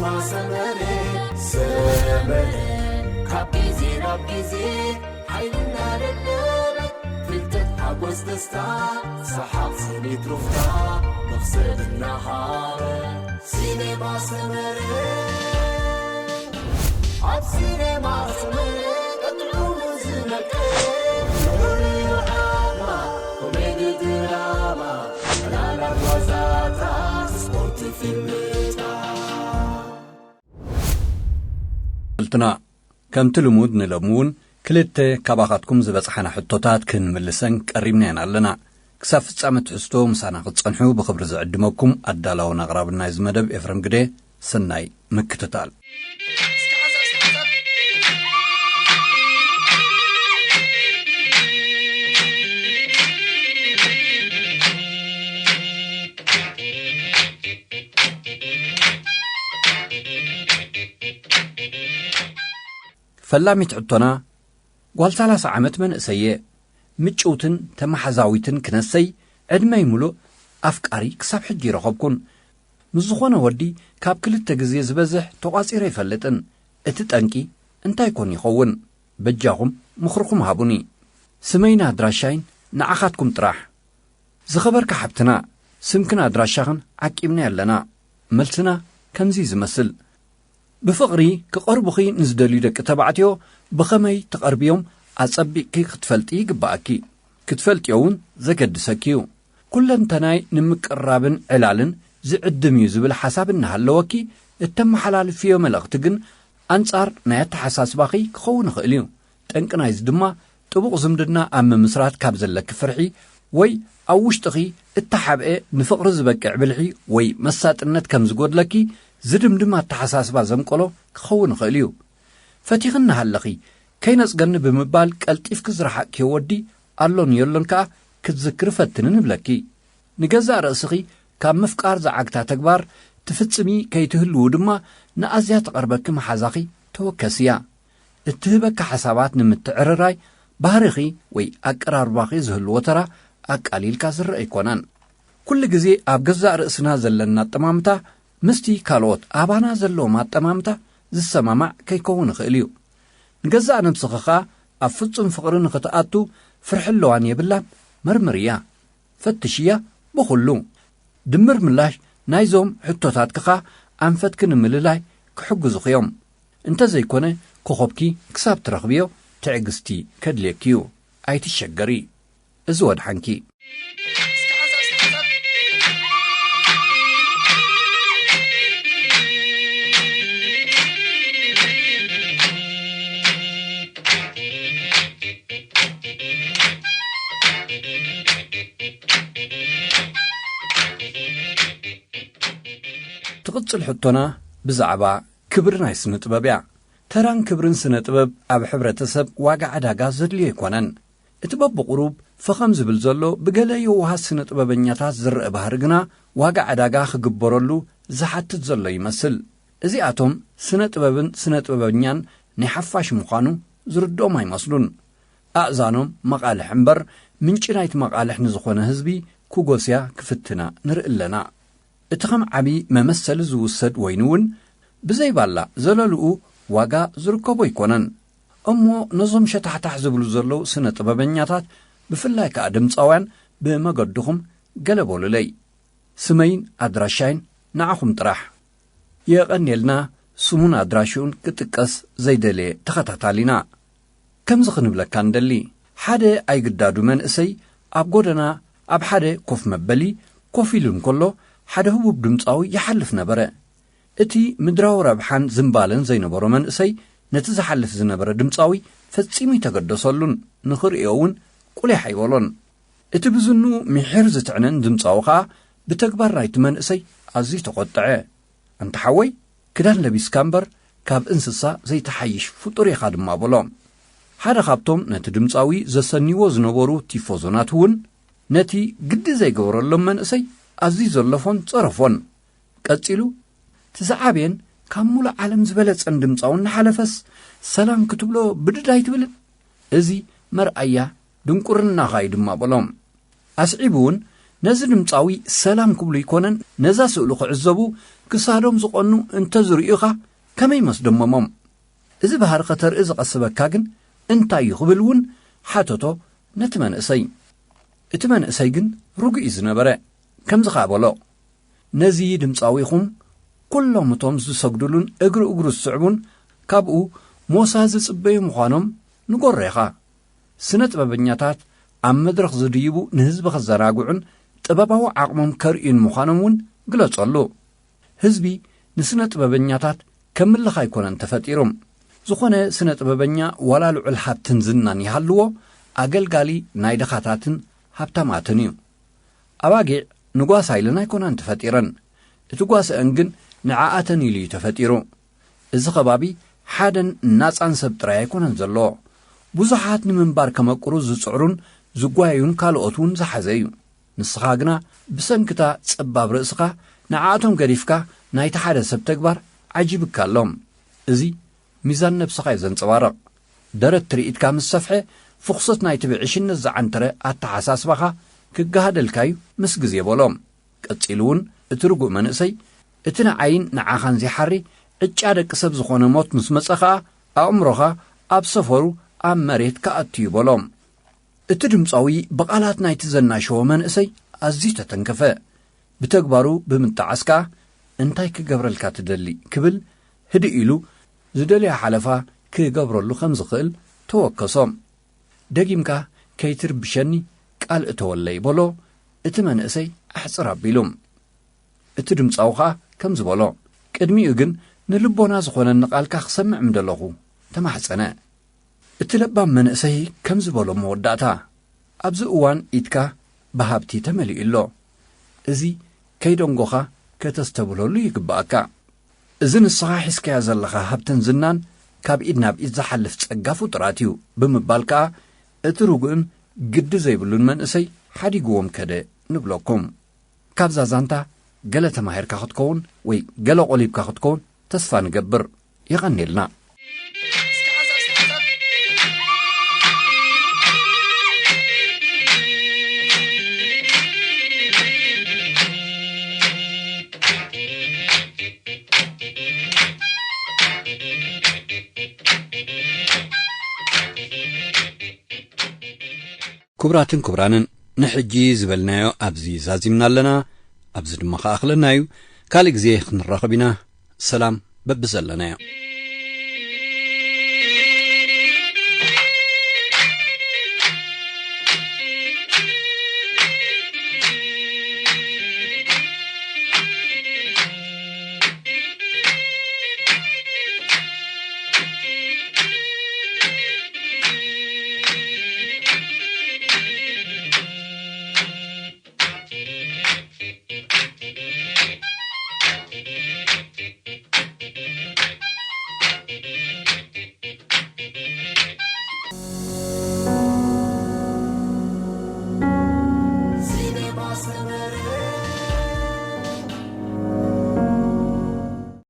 ሰመረ ሰመረ ካብ ግዜ ናብ ግዜ ሓይልና ደደበ ፍልጠት ሓጎስ ደስታ ሰሓቕ ስኒት ሩፍታ መኽሰብ እናሃረ ሲኔማ ሰመረ ኣብ ሲኔማ ሰመረ ቀጥዑ ዝነቀ ኮሜዲ ድራማ ዕላላት ዋዛታት ስፖርት ፊልምታት ልና ከምቲ ልሙድ ንሎሚ እውን ክልተ ካባኻትኩም ዝበጽሓና ሕቶታት ክንምልሰን ቀሪብና ኢና ኣለና። ክሳብ ፍጻመ ትሕዝቶ ምሳና ክትጸንሑ ብኽብሪ ዝዕድመኩም ኣዳላውን ኣቕራብን ናይዚ መደብ ኤፍረም ግደ። ሰናይ ምክትታል። ፈላሚት ሕቶና፣ ጓል ሰላሳ ዓመት መንእሰየ፣ ምጭውትን ተመሓዛዊትን ክነሰይ፣ ዕድመይ ምሉእ ኣፍቃሪ ክሳብ ሕጂ ይረኸብኩን። ምስ ዝኾነ ወዲ ካብ ክልተ ግዜ ዝበዝሕ ተቋጺረ ኣይፈልጥን። እቲ ጠንቂ እንታይ ኮን ይኸውን? በጃኹም ምኽርኹም ሃቡኒ። ስመይን ኣድራሻይን ንዓኻትኩም ጥራሕ። ዝኸበርካ ሓብትና፣ ስምክን ኣድራሻኽን ዓቂብና ኣለና። መልስና ከምዚ ዝመስል። ብፍቕሪ ክቐርቡኺ ንዝደልዩ ደቂ ተባዕትዮ ብኸመይ ትቐርብዮም ኣጸቢቕኪ ክትፈልጢ ይግብኣኪ። ክትፈልጥዮ እውን ዘገድሰኪ እዩ። ኩለንተናይ ንምቅርራብን ዕላልን ዝዕድም እዩ ዝብል ሓሳብ እናሃለወኪ፣ እተመሓላልፍዮ መልእኽቲ ግን ኣንጻር ናይ ኣተሓሳስባኺ ክኸውን ይኽእል እዩ። ጠንቂ ናይዚ ድማ ጥቡቕ ዝምድና ኣብ ምምስራት ካብ ዘለኪ ፍርሒ ወይ ኣብ ውሽጥኺ እተሓብኤ ንፍቕሪ ዝበቅዕ ብልሒ ወይ መሳጥነት ከም ዝጎድለኪ ዝድምድም ኣተሓሳስባ ዘንቀሎ ክኸውን ይኽእል እዩ። ፈቲኺ እናሃለኺ ከይነጽገኒ ብምባል ቀልጢፍኪ ዝረሓቕክዮ ወዲ ኣሎን የሎን ከኣ ክትዝክሪ ፈትኒ ንብለኪ። ንገዛእ ርእስኺ ካብ ምፍቃር ዝዓግታ ተግባር ትፍጽሚ ከይትህልዉ ድማ ንኣዝያ ትቐርበኪ መሓዛኺ ተወከስያ። እትህበኪ ሓሳባት ንምትዕርራይ ባህሪኺ ወይ ኣቀራርባኺ ዝህልዎ ተራ ኣቃሊልካ ዝረአ ኣይኮነን። ኩሉ ግዜ ኣብ ገዛእ ርእስና ዘለና ኣጠማምታ ምስቲ ካልኦት ኣባና ዘለዎም ኣጠማምታ ዝሰማማዕ ከይከውን ይኽእል እዩ። ንገዛእ ነብስኺ ኸኣ ኣብ ፍጹም ፍቕሪ ንኽትኣቱ ፍርሒ ኣለዋን የብላን መርምርያ፣ ፈትሽያ ብኹሉ። ድምር ምላሽ ናይዞም ሕቶታትኪ ኸኣ ኣንፈትኪ ንምልላይ ክሕግዙኺ እዮም። እንተዘይኮነ ኮኸብኪ ክሳብ ትረኽብዮ ትዕግስቲ ከድልየኪ እዩ። ኣይትሸገሪ። እዚ ወድሓንኪ። ትቕጽል ሕቶና ብዛዕባ ክብሪ ናይ ስነ ጥበብ እያ። ተራን ክብርን ስነ ጥበብ ኣብ ሕብረተሰብ ዋጋ ዕዳጋ ዘድልዮ ኣይኮነን። እቲ በብቑሩብ ፈኸም ዝብል ዘሎ ብገለ የዋሃት ስነ ጥበበኛታት ዝረአ ባህሪ ግና ዋጋ ዕዳጋ ክግበረሉ ዝሓትት ዘሎ ይመስል። እዚኣቶም ስነ ጥበብን ስነ ጥበበኛን ናይ ሓፋሽ ምዃኑ ዝርድኦም ኣይመስሉን። ኣእዛኖም መቓልሕ እምበር ምንጪ ናይቲ መቓልሕ ንዝኾነ ህዝቢ ክጎስያ ክፍትና ንርኢ ኣለና። እቲ ከም ዓቢ መመሰሊ ዝውሰድ ወይኒ እውን ብዘይ ባላ ዘለልኡ ዋጋ ዝርከቦ ኣይኮነን። እሞ ነዞም ሸታሕታሕ ዝብሉ ዘለዉ ስነ ጥበበኛታት ብፍላይ ከኣ ድምጻውያን ብመገድኹም ገለ በሉለይ። ስመይን ኣድራሻይን ንዓኹም ጥራሕ። የቐንየልና ስሙን ኣድራሽኡን ክጥቀስ ዘይደለየ ተኸታታሊና። ከምዚ ክንብለካ ንደሊ፣ ሓደ ኣይግዳዱ መንእሰይ ኣብ ጎደና ኣብ ሓደ ኮፍ መበሊ ኮፍ ኢሉ እንከሎ ሓደ ህቡብ ድምጻዊ ይሓልፍ ነበረ። እቲ ምድራዊ ረብሓን ዝምባለን ዘይነበሮ መንእሰይ ነቲ ዝሓልፍ ዝነበረ ድምጻዊ ፈጺሙ ኣይተገደሰሉን ንኽርእዮ እውን ቁሊሕ ኣይበሎን። እቲ ብዝንኡ ምሒር ዝትዕነን ድምጻዊ ኸኣ ብተግባር ናይቲ መንእሰይ ኣዝዩ ተቖጥዐ። ኣንታ ሓወይ፣ ክዳን ለቢስካ እምበር ካብ እንስሳ ዘይትሓይሽ ፍጡር ኢኻ ድማ በሎ። ሓደ ካብቶም ነቲ ድምጻዊ ዘሰንይዎ ዝነበሩ ቲፎዞናት እውን ነቲ ግዲ ዘይገበረሎም መንእሰይ ኣዝዩ ዘለፎን ጸረፎን። ቀጺሉ፣ እቲ ዝዓበየን ካብ ሙሉእ ዓለም ዝበለጸን ድምጻዊ እናሓለፈስ ሰላም ክትብሎ ብድድ ኣይትብልን? እዚ መርኣያ ድንቁርናኻ እዩ ድማ በሎም። ኣስዒቡ እውን ነዚ ድምጻዊ ሰላም ክብሉ ይኮነን፣ ነዛ ስእሉ ክዕዘቡ ክሳዶም ዝቐኑ እንተዝርእዩኻ ከመይ መስደመሞም? እዚ ባህሪ ከተርኢ ዝቐስበካ ግን እንታይ እዩ ክብል እውን ሓተቶ ነቲ መንእሰይ። እቲ መንእሰይ ግን ርጉእ እዩ ዝነበረ። ከምዚ ኸኣ በሎ፣ ነዚ ድምጻዊኹም ኩሎም እቶም ዝሰግዱሉን እግሪ እግሩ ዝስዕቡን ካብኡ ሞሳ ዝጽበዩ ምዃኖም ንገሮ ኢኻ። ስነ ጥበበኛታት ኣብ መድረኽ ዝድይቡ ንህዝቢ ከዘናግዑን ጥበባዊ ዓቕሞም ከርእዩን ምዃኖም እውን ግለጸሉ። ህዝቢ ንስነ ጥበበኛታት ከም ምልኽ ኣይኮነን ተፈጢሩ። ዝኾነ ስነ ጥበበኛ ዋላ ልዑል ሃብትን ዝናን ይሃልዎ፣ ኣገልጋሊ ናይ ድኻታትን ሃብታማትን እዩ። ኣባጊዕ ንጓሳ ኢለን ኣይኮናን ተፈጢረን። እቲ ጓስአን ግን ንዓኣተን ኢሉ እዩ ተፈጢሩ። እዚ ከባቢ ሓደን ናጻን ሰብ ጥራይ ኣይኮነን ዘለዎ። ብዙሓት ንምንባር ከመቅሩ ዝጽዕሩን ዝጓየዩን ካልኦት እውን ዝሓዘ እዩ። ንስኻ ግና ብሰንክታ ጸባብ ርእስኻ ንዓኣቶም ገዲፍካ ናይቲ ሓደ ሰብ ተግባር ዓጂብካ ኣሎ። እዚ ሚዛን ነብስኻ እዩ ዘንጸባርቕ። ደረት ትርኢትካ ምስ ሰፍሐ፣ ፍኹሰት ናይቲ ብዕሽነት ዝዓንተረ ኣተሓሳስባኻ ክገሃደልካ እዩ ምስ ግዜ በሎ። ቀጺሉ እውን እቲ ርጉእ መንእሰይ፣ እቲ ንዓይን ንዓኻን ዘይሓሪ ዕጫ ደቂ ሰብ ዝኾነ ሞት ምስ መጸ ኸኣ፣ ኣእምሮኻ ኣብ ሰፈሩ ኣብ መሬት ክኣቱ እዩ በሎ። እቲ ድምጻዊ ብቓላት ናይቲ ዘናሸወ መንእሰይ ኣዝዩ ተተንከፈ። ብተግባሩ ብምጥዓስ ከኣ፣ "እንታይ ክገብረልካ ትደሊ?" ክብል ህድእ ኢሉ ዝደልዮ ሓለፋ ክገብረሉ ከም ዝኽእል ተወከሶ። "ደጊምካ ከይትርብሸኒ ቃል እተወለይ" በሎ እቲ መንእሰይ ኣሕጽር ኣቢሉ። እቲ ድምጻዊ ኸኣ ከምዚ በሎ፣ "ቅድሚኡ ግን ንልቦና ዝኾነኒ ቃልካ ክሰምዕ ምደለኹ" ተማሕጸነ። እቲ ለባም መንእሰይ ከምዚ በሎ መወዳእታ፣ "ኣብዚ እዋን ኢድካ ብሃብቲ ተመሊኡ ኣሎ። እዚ ከይደንጎኻ ከተስተብህለሉ ይግብኣካ። እዚ ንስኻ ሒዝካዮ ዘለኻ ሃብትን ዝናን ካብ ኢድ ናብ ኢድ ዝሓልፍ ጸጋ ፍጡራት እዩ" ብምባል ከኣ እቲ ርጉእን ግዲ ዘይብሉን መንእሰይ ሓዲግዎም ከደ ንብለኩም። ካብዛ ዛንታ ገለ ተማሂርካ ክትከውን ወይ ገለ ቆሊብካ ክትከውን ተስፋ ንገብር። የቐንየልና። ክቡራትን ክቡራንን፣ ንሕጂ ዝበልናዮ ኣብዚ ዛዚምና ኣለና። ኣብዚ ድማ ከኣኽለና እዩ። ካልእ ግዜ ክንራኸብ ኢና። ሰላም በብዘለናዮ።